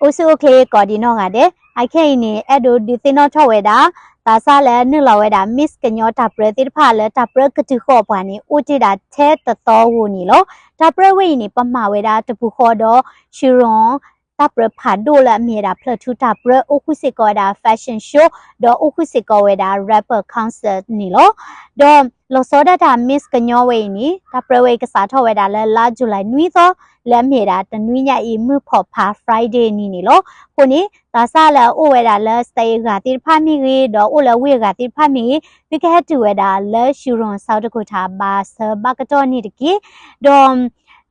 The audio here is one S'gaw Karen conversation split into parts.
အိၣ်ဆူၣ်အိၣ်ချ့ကိးဒံးနီၢ်ဂၤဒဲး, အခဲအံၤန့ၣ် အဲၣ်ဒိးဒုးသ့ၣ်နီၣ်ထီၣ်ဝဲဒၣ် သးစၢ်လၢနုာ်လီၤဝဲဒၣ် Miss ကညီတၢ်ပြၢသ့ၣ်တဖၣ်လၢတၢ်ပြၢကတုၤဃီၤပှၤန့ၣ် အိၣ်တ့ၢ်ဒၣ်ထဲတသီဧိၤန့ၣ်လီၤ. တၢ်ပြၢဝဲအံၤန့ၣ် ပမၤဝဲဒၣ်တပူၤဃီဒီး Sheeran တၢ်ပြၢဖးဒိၣ်လၢအမ့ၢ်ဝဲဒၣ်ဖျၢၣ်ထူတၢ်ပြၢ အိၣ်ဃုာ်စ့ၢ်ကီးဝဲဒၣ် fashion show ဒီးအိၣ်ဃုာ်စ့ၢ်ကီးဝဲဒၣ် rapper concert န့ၣ်လီၤ. ဒီးလီၤဆီဒၣ်တၢ် Miss ကညီဝဲအံၤန့ၣ် တၢ်ပြၢဝဲအံၤကစးထီၣ်ဝဲဒၣ်လၢလါ July နွံသီ လၢအမ့ၢ်ဝဲဒၣ်တနွံညါအံၤ မုၢ်ဖီၣ်ဖး Friday နံၤန့ၣ်လီၤ. အဃိန့ၣ် သးစၢ်လၢအအိၣ်ဝဲဒၣ်လၢ state အဂၤသ့ၣ်တဖၣ်မ့ၢ်ဂ့ၤ ဒီးအိၣ်လၢဝ့ၢ်အဂၤသ့ၣ်တဖၣ်မ့ၢ်ဂ့ၤ သုကဟဲတုၤဝဲဒၣ်လၢ Sheeran ဆၢကတီၢ်တခီတၢ် ဘၣ်ဆၢဘၣ်ကတီၢ်န့ၣ်တက့ၢ်. ဒီး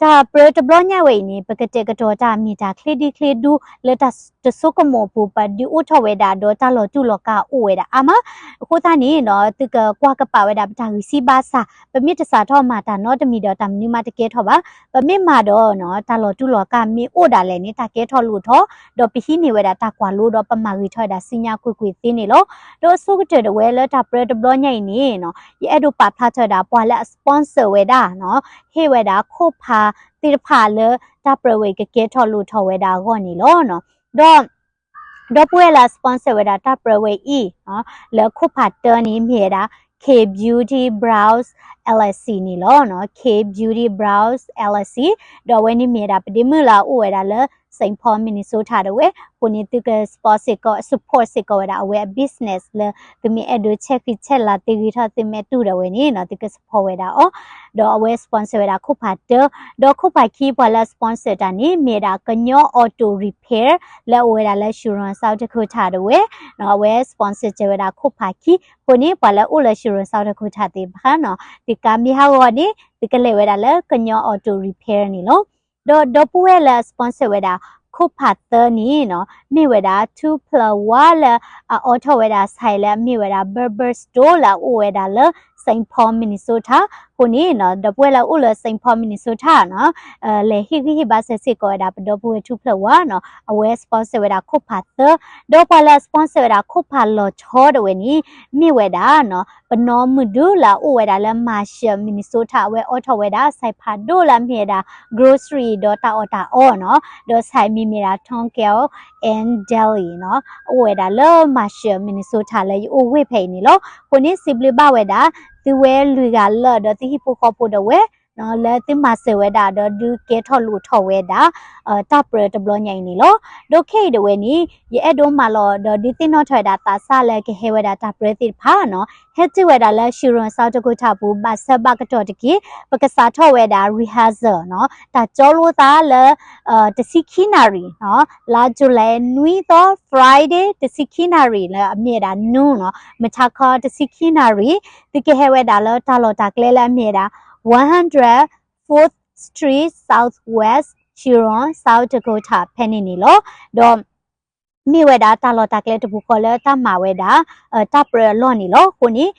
တၢ်ပြၢတဘျီညါဝဲအံၤန့ၣ် ပကတဲာ်ကတီၤတၢ်မ့ၢ်တၢ်ချ့ဒုချ့ဒူ လၢတၢ်တစိကမီၤအပူၤ ပဒုးအိၣ်ထီၣ်ဝဲဒၣ်ဒီးတၢ်လီၤတူာ်လီၤကာ်အိၣ်ဝဲဒၣ်အါမး. အဃိသတးန့ၣ် သုကကွၢ်ကပာ်ဝဲဒၣ်ပတၢ်ဂံၢ်စၢ်ဘါစၢ်, ပမ့ၢ်တစးထီၣ်မၤတၢ်နီတမံၤဒီးတၢ်မနုၤမးတကဲထီၣ်ဘၣ်. ပမ့ၢ်မၤဒီး တၢ်လီၤတူာ်လီၤကာ်မ့ၢ်အိၣ်ဒၣ်လဲာ်န့ၣ် တၢ်ကဲထီၣ်လိၣ်ထီၣ်, ဒီးပဟံးန့ၢ်ဝဲဒၣ်တၢ်ကွၢ်လိဒီးပမၤဂ့ၤထီၣ်ဝဲဒၣ်ဆူညါကွ့ၢ်ကွ့ၢ်သ့န့ၣ်လီၤ. ဒီးအဆိကတၢၢ်ဒၣ်ဝဲလၢတၢ်ပြၢတဘျီညါအံၤန့ၣ် ယအဲၣ်ဒိးပာ်ဖျါထီၣ်ဝဲဒၣ်ပှၤလၢအ sponsor ဝဲဒၣ် ဟ့ၣ်ဝဲဒၣ်ခိၣ်ဖးသ့ၣ်တဖၣ်လၢတၢ်ပြၢဝဲအံၤကကဲထီၣ်လိၣ်ထီၣ်ဝဲဒၣ်အဂီၢ်န့ၣ်လီၤ. ဒီး ဒီပုၢ်ဝဲၢ်လၢအ sponsor ဝဲဒၣ်တၢ်ပြၢဝဲအံၤ လၢခိၣ်ဖးတၢန့ၣ်မ့ၢ်ဝဲဒၣ် K Beauty Brows LLC န့ၣ်လီၤ. K Beauty Brows LLC ဒီးအဝဲန့ၣ်မ့ၢ်ဝဲဒၣ်ပဒ့မုၣ်လၢအအိၣ်ဝဲဒၣ်လၢ Saint Paul Minnesota ဒၣ်ဝဲ, အဃိန့ၣ်သုက support စ့ၢ်ကီး support စ့ၢ်ကီးဝဲဒၣ်အဝဲအ business လၢသုမ့ၢ်အဲၣ်ဒိးဆဲးဃံးဆဲးလၤသ့ဂ့ၤထီၣ်သုမ့ၢ်တူၢ်ဒၣ်ဝဲန့ၣ် သုက support ဝဲဒၣ်အီၤ, ဒီးအဝဲ sponsor ဝဲဒၣ်ခိၣ်ဖးတၢ, ဒီးခိၣ်ဖးခံပှၤလၢအ sponsor တၢ်န့ၣ် မ့ၢ်ဝဲဒၣ်ကညီ Auto Repair လၢအအိၣ်ဝဲဒၣ်လၢ Sheeran South Dakota ဒၣ်ဝဲ, အဝဲ sponsor စၢၤဝဲဒၣ်ခိၣ်ဖးခံ, အဃိန့ၣ် ပှၤလၢအအိၣ်လၢ Sheeran South Dakota သ့ၣ်တဖၣ်န့ၣ် သုကါမ့ၢ်ဟးဂီၤန့ၣ် သုကလဲၤဝဲဒၣ်လၢကညီ Auto Repair န့ၣ်လီၤ. ဒီးဒီပုၢ်ဝဲၢ်လၢအ sponsor ဝဲဒၣ် ခိၣ်ဖးသၢန့ၣ် မ့ၢ်ဝဲဒၣ် ထူဖျၢၣ်ဝါလၢအအိးထီၣ်ဝဲဒၣ် ဆိုင် လၢအမ့ၢ်ဝဲဒၣ် Barber Store လၢအအိၣ်ဝဲဒၣ်လၢ Saint Paul Minnesota အဃိန့ၣ် ဒီပုၢ်ဝဲၢ်လၢအအိၣ်လၢ Saint Paul Minnesota န့ၣ် လဲၤဟ့ၣ်ဂံၢ်ဟ့ၣ်ဘါစၢၤစ့ၢ်ကီးဝဲဒၣ်ပဒီပုၢ်ဝဲၢ်ထူဖျၢၣ်ဝါန့ၣ် အဝဲ sponsor ဝဲဒၣ်ခိၣ်ဖးသၢ, ဒီးပှၤလၢအ sponsor ဝဲဒၣ်ခိၣ်ဖးလီၤဆီဒၣ်ဝဲန့ၣ် မ့ၢ်ဝဲဒၣ် ပနီၢ်မုၣ်ဒုလၢအအိၣ်ဝဲဒၣ်လၢ Marshall Minnesota အဝဲအိးထီၣ်ဝဲဒၣ် ဆိုင် ဖးဒိၣ်လၢအမ့ၢ်ဝဲဒၣ် grocery ဒီးတၢ်အီၣ်တၢ်အီန့ၣ်, ဒီး ဆိုင် မံၤမ့ၢ်ဒၣ် Tonkel and Deli န့ၣ် အအိၣ်ဝဲဒၣ်လၢ Marshall Minnesota လၢယအိၣ်ဝ့ၢ်ဖဲအံၤန့ၣ်လီၤ. အဃိန့ၣ် စံးဘျုးဘၣ်ဝဲဒၣ် သုဝဲလွံၢ်ဂၤလၢာ်ဒီးသုဟံၣ်ဖိဃီဖိဒၣ်ဝဲ လၢသုမၤစၢၤဝဲဒၣ်ဒီးဒုးကဲထီၣ်လိၣ်ထီၣ်ဝဲဒၣ် တၢ်ပြၢတဘျီညါအံၤန့ၣ်လီၤ. ဒီးခဲအံၤဒၣ်ဝဲန့ၣ် ယအဲၣ်ဒိးမၢလီၤဒီးဒုးသ့ၣ်နီၣ်ထီၣ်ဝဲဒၣ်သးစၢ်လၢကဟဲဝဲဒၣ်တၢ်ပြၢသ့ၣ်တဖၣ်န့ၣ် ဟဲတုၤဝဲဒၣ်လၢ Sheeran South Dakota အပူၤ ဘၣ်ဆၢဘၣ်ကတီၢ်တက့ၢ်. ပကစးထီၣ်ဝဲဒၣ် rehearsal န့ၣ် တၢ်ကၠီလိသးလၢ တဆံခံနၣ်ရံၣ်န့ၣ် လါ July နွံသီ Friday တဆံခံနၣ်ရံၣ်လၢအမ့ၢ်ဝဲဒၣ် noon န့ၣ် မုၢ်ဆါခီတဆံခံနၣ်ရံၣ် သုကဟဲဝဲဒၣ်လၢတၢ်လီၢ်တၢ်ကျဲလၢအမ့ၢ်ဝဲဒၣ် one hundred fourth Street Southwest Sheeran South Dakota ဖဲန့ၣ်န့ၣ်လီၤ. ဒီး မ့ၢ်ဝဲဒၣ်တၢ်လီၢ်တၢ်ကျဲတပူၤဃီလၢတၢ်မၤဝဲဒၣ် တၢ်ပြၢအလီၢ်န့ၣ်လီၤ. အဃိန့ၣ်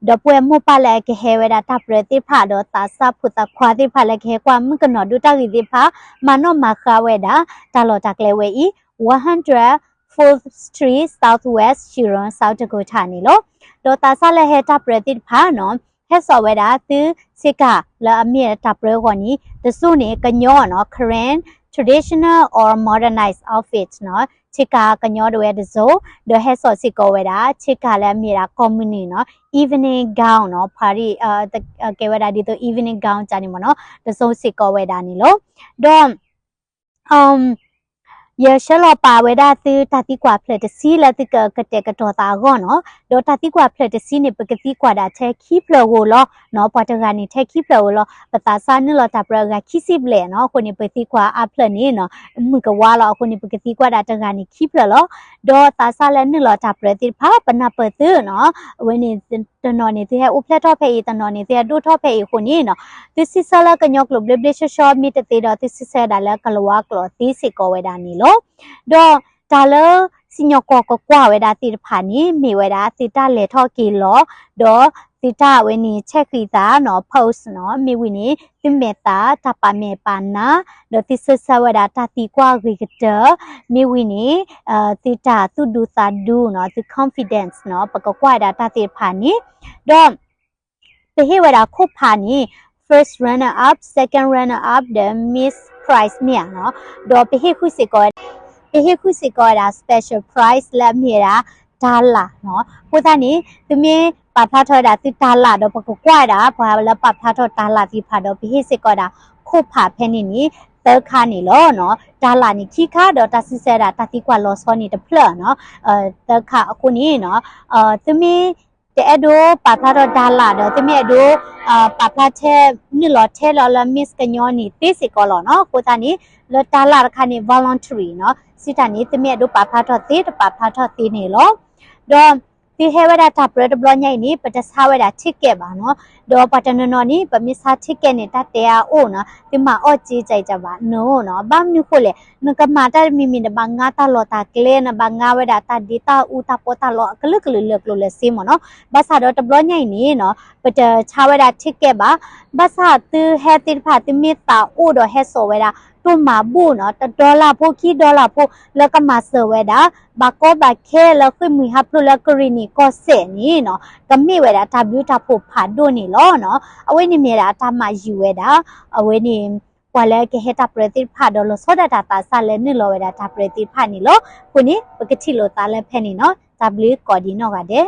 ဒီပုၢ်ဝဲၢ်မိၢ်ပၢ်လၢအကဟဲဝဲဒၣ်တၢ်ပြၢသ့ၣ်တဖၣ် ဒီးသးစၢ်ဖိသၣ်ခွါသ့ၣ်တဖၣ်လၢကဟဲကွၢ်မုၣ်ကနီၤဒိၣ်တၢ်ဂ့ၢ်သ့ၣ်တဖၣ် မၤနီၣ်မၤဃါဝဲဒၣ် တၢ်လီၢ်တၢ်ကျဲဝဲအံၤ one hundred fourth Street Southwest Sheeran South Dakota န့ၣ်လီၤ. ဒီးသးစၢ်လၢဟဲတၢ်ပြၢသ့ၣ်တဖၣ်န့ၣ် ဟဲစိာ်ဝဲဒၣ်သုဆ့ကၤလၢအမ့ၢ်တၢ်ပြၢအဂီၢ်န့ၣ် တစိၢ်န့ၣ် ကညီန့ၣ် Karen traditional or modernized outfit န့ၣ် ဆ့ကၤကညီဒၣ်ဝဲတစိၢ်, ဒီးဟဲစိာ်စ့ၢ်ကီးဝဲဒၣ် ဆ့ကၤလၢအမ့ၢ်ဒၣ်ကိးမုၢ်နံၤန့ၣ် evening gown န့ၣ် party ကဲဝဲဒၣ်ဒ်သိး evening gown ကန့ၣ်မ့ၢ်န့ၣ် တစိၢ်စ့ၢ်ကီးဝဲဒၣ်န့ၣ်လီၤ. ဒီး ယဆှၢလီၤပာ်ဝဲဒၣ်သုတၢ်သံကွၢ်ဖျၢၣ်တဆံလၢသုကကတဲာ်ကတီၤသးအဂီၢ်န့ၣ်, ဒီးတၢ်သံကွၢ်ဖျၢၣ်တဆံန့ၣ် ပကသံကွၢ်ဒၣ်ထဲခံဖျၢၣ်ဧိၤလီၤ. ပှၤတဂၤန့ၣ်ထဲခံဖျၢၣ်ဧိၤလီၤ. ပသးစၢ်နုာ်လီၤတၢ်ပြၢအဂၤခံဆံဘျဲၣ်န့ၣ်, အဃိန့ၣ် ပသံကွၢ်အါဖျၢၣ်န့ၣ် မုၢ်ကဝါလီၤ. အဃိန့ၣ် ပကသံကွၢ်ဒၣ်တဂၤန့ၣ်ခံဖျၢၣ်လီၤ. ဒီးသးစၢ်လၢနုာ်လီၤတၢ်ပြၢသ့ၣ်တဖၣ် ပနၢ်ပၢၢ်သုန့ၣ်, အဝဲန့ၣ် တနီၤန့ၣ်သုဟဲအိၣ်ဖျဲၣ်ထီၣ်ဖဲအံၤ, တနီၤန့ၣ်သုဟဲဒိၣ်ထီၣ်ဖဲအံၤအဃိန့ၣ်, သုစံးဆၢလၢကညီကျိာ်ဘျ့ဘျ့ဆှီဆှီ မ့ၢ်တသ့ဒီး သုစံးဆၢဒၣ်လၢကလၤဝါကျိာ်သ့စ့ၢ်ကီးဝဲဒၣ်န့ၣ်လီၤ. ဒီးတၢ်လၢစံၣ်ညီၣ်ကွီၢ်ကကွၢ်ဝဲဒၣ်သ့ၣ်တဖၣ်န့ၣ် မ့ၢ်ဝဲဒၣ်သုတၢ်လဲၤထီၣ်က့ၤလီၤ, ဒီးသုတၢ်ဝဲန့ၣ်ဆဲးဃံးသးန့ၣ် post န့ၣ်, မ့ၢ်ဝံၤန့ၣ် သုမဲာ်သၣ်တၢ်ပာ်မဲာ်ပာ်နါ, ဒီးသုစံးဆၢဝဲဒၣ်တၢ်သံကွၢ်ဂ့ၤကတၢၢ်, မ့ၢ်ဝံၤန့ၣ် သုတၢ်သူၣ်ဒူသးဒူန့ၣ်, သု confidence န့ၣ်, ပကကွၢ်ဝဲဒၣ်တၢ်သ့ၣ်တဖၣ်န့ၣ်, ဒီး ပဟ့ၣ်ဝဲဒၣ်ခိၣ်ဖးန့ၣ် first runner up, second runner up ဒီး Miss Prize မ့ၢ်ဧါန့ၣ်, ဒီးပဟ့ၣ်ဃုာ်စ့ၢ်ကီးဝဲဒၣ် ပဟ့ၣ်ဃုာ်စ့ၢ်ကီးဝဲဒၣ် special prize လၢအမ့ၢ်ဝဲဒၣ် တၤလၣ်နီၤ. အဃိသတးန့ၣ် သုမ့ၢ်ပာ်ဖျါထီၣ်ဝဲဒၣ်သုတၤလၣ်ဒီး ပကကွၢ်ဝဲဒၣ် ပှၤလၢပာ်ဖျါထီၣ်တၤလၣ်သ့ၣ်တဖၣ်ဒီး ပဟ့ၣ်စ့ၢ်ကီးဝဲဒၣ် ခိၣ်ဖးဖဲန့ၣ်န့ၣ် သၢခါန့ၣ်လီၤနီၤ. တၤလၣ်န့ၣ်ခံခါဒီး တၢ်စံးဆၢဝဲဒၣ်တၢ်သံကွၢ်လီၤဆီန့ၣ်တဖျၢၣ်နီၤ, သၢခါအဃိန့ၣ်နီၤ, သုမ့ၢ်တအဲၣ်ဒိးပာ်ဖျါထီၣ်တၤလၣ်ဒီး သုမ့ၢ်အဲၣ်ဒိး ပာ်ဖျါထဲ နုာ်လီၤထဲလီၤလၢ Miss ကညီန့ၣ်သ့စ့ၢ်ကီးလီၤနီၤ. အဃိသတးန့ၣ် လၢတၤလၣ်တခါန့ၣ် voluntary နီၤ, စံးတၢ်န့ၣ် သုမ့ၢ်အဲၣ်ဒိးပာ်ဖျါထီၣ်သ့ တပာ်ဖျါထီၣ်သ့န့ၣ်လီၤ. ဒီး သုဟဲဝဲဒၣ်တၢ်ပြၢတဘျီညါအံၤန့ၣ် ပတဆါဝဲဒၣ် ticket ဘၣ်နီၤ. ဒီးပှၤတနီၤနီၤန့ၣ် ပမ့ၢ်ဆါ ticket န့ၣ် တၢ်တဲအအိၣ်နီၤ, သုမၤအီၣ်စ့တၢ်အံၤတၢ်ဘၣ်နီၤနီၤ. ဘၣ်မနုၤဃိလဲၣ်, နကမၤတၢ်တမံၤမံၤ နဘၣ်ငါတၢ်လီၢ်တၢ်ကျဲ, နဘၣ်ငါဝဲဒၣ်တၢ်ဒ့တၢ်အူတၢ်ပီးတၢ်လီ အကလုာ်ကလုာ်လၢာ်ကျိၤလၢာ်စ့မ့ၢ်နီၤ. ဘၣ်ဆၣ်ဒီးတဘျီညါအံၤန့ၣ်နီၤ ပတဆါဝဲဒၣ် ticket ဘၣ်. ဘၣ်ဆၣ်သုဟဲသ့ၣ်တဖၣ် သုမ့ၢ်သးအိၣ်ဒီးဟဲစိာ်ဝဲဒၣ် တိၢ်မၤဘူၣ်နီၤ, တ dollar ဖိ ခံ dollar ဖိ လၢကမၤစၢၤဝဲဒၣ် ဘၣ်ကီဘၣ်ခဲလၢဃ့ၢ်မှံဟးဖျိးလၢကရံၣ်နံၣ်ကီၢ်စဲၣ်န့ၣ်နီၤ, ကမ့ၢ်ဝဲဒၣ်တၢ်ဘျုးတၢ်ဖှိၣ်ဖးဒိၣ်န့ၣ်လီၤနီၤ. အဝဲန့ၣ်မ့ၢ်ဒၣ်အတၢ်မၤယုၤဝဲဒၣ်, အဝဲန့ၣ် ပှၤလၢကဟဲတၢ်ပြၢသ့ၣ်တဖၣ်ဒီး လီၤဆီဒၣ်တၢ်သးစၢ်လၢနုာ်လီၤဝဲဒၣ်တၢ်ပြၢသ့ၣ်တဖၣ်န့ၣ်လီၤ. အဃိန့ၣ် ပကထံၣ်လိာ်သးလၢဖဲန့ၣ်နီၤ. တၢ်ဘျုးကိးဒံးနီၢ်ဂၤဒဲး.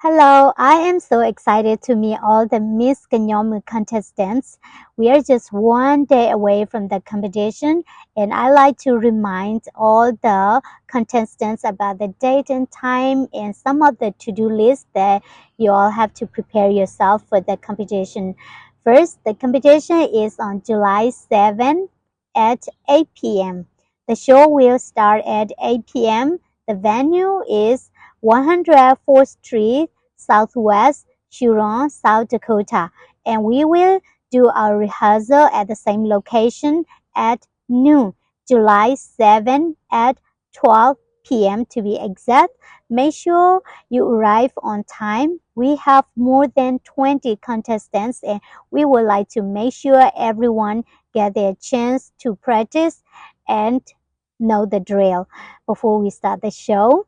Hello, I am so excited to meet all the Miss Kanyomu contestants. We are just one day away from the competition, and I like to remind all the contestants about the date and time and some of the to-do list that you all have to prepare yourself for the competition. First, the competition is on July seventh at eight p m. The show will start at eight p m. The venue is one hundred fourth Street Southwest, Huron, South Dakota, and we will do our rehearsal at the same location at noon, July seventh at twelve p m to be exact. Make sure you arrive on time. We have more than twenty contestants, and we would like to make sure everyone get their chance to practice and know the drill before we start the show.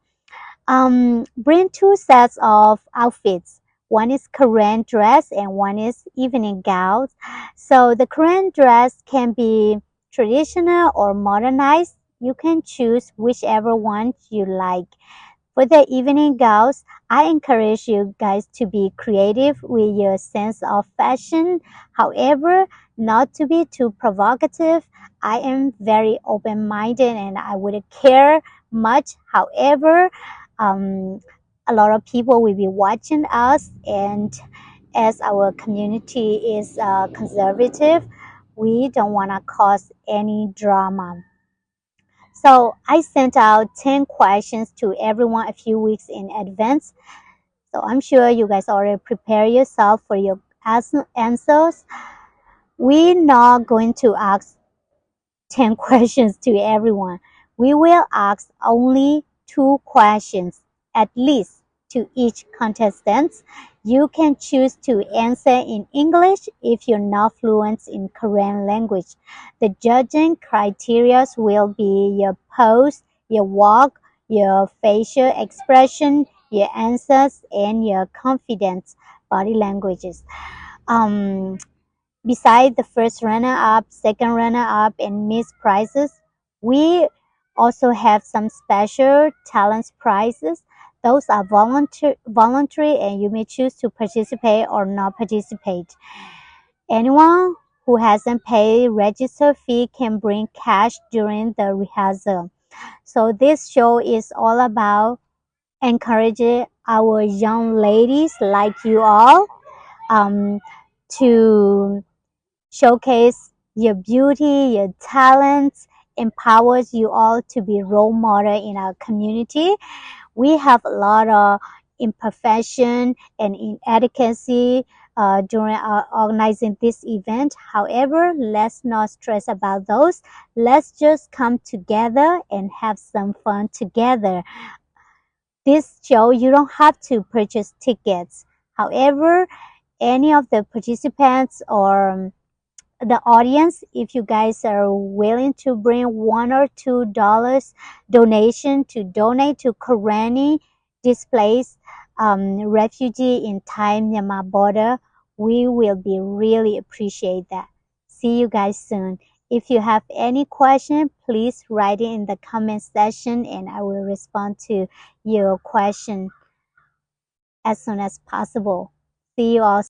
Um, bring two sets of outfits. One is Karen dress and one is evening gown. So the Karen dress can be traditional or modernized. You can choose whichever one you like. For the evening gowns, I encourage you guys to be creative with your sense of fashion. However, not to be too provocative. I am very open-minded and I wouldn't care much. However, um, a lot of people will be watching us, and as our community is uh, conservative, we don't want to cause any drama. So I sent out ten questions to everyone a few weeks in advance. So I'm sure you guys already prepare yourself for your ans- answers. We're not going to ask ten questions to everyone. We will ask only two questions at least to each contestant. You can choose to answer in English if you're not fluent in Korean language. The judging criteria will be your pose, your walk, your facial expression, your answers, and your confidence body languages. Um, besides the first runner-up, second runner-up, and Miss prizes, we also have some special talents prizes. Those are volunteer, voluntary, and you may choose to participate or not participate. Anyone who hasn't paid register fee can bring cash during the rehearsal. So this show is all about encouraging our young ladies like you all um, to showcase your beauty, your talents, empowers you all to be role model in our community. We have a lot of imperfection and inadequacy uh, during our organizing this event. However, let's not stress about those. Let's just come together and have some fun together. This show, you don't have to purchase tickets. However, any of the participants or the audience, if you guys are willing to bring one or two dollars donation to donate to Karenni displaced um, refugee in Thai Myanmar border, we will be really appreciate that. See you guys soon. If you have any question, please write it in the comment section and I will respond to your question as soon as possible. See you all.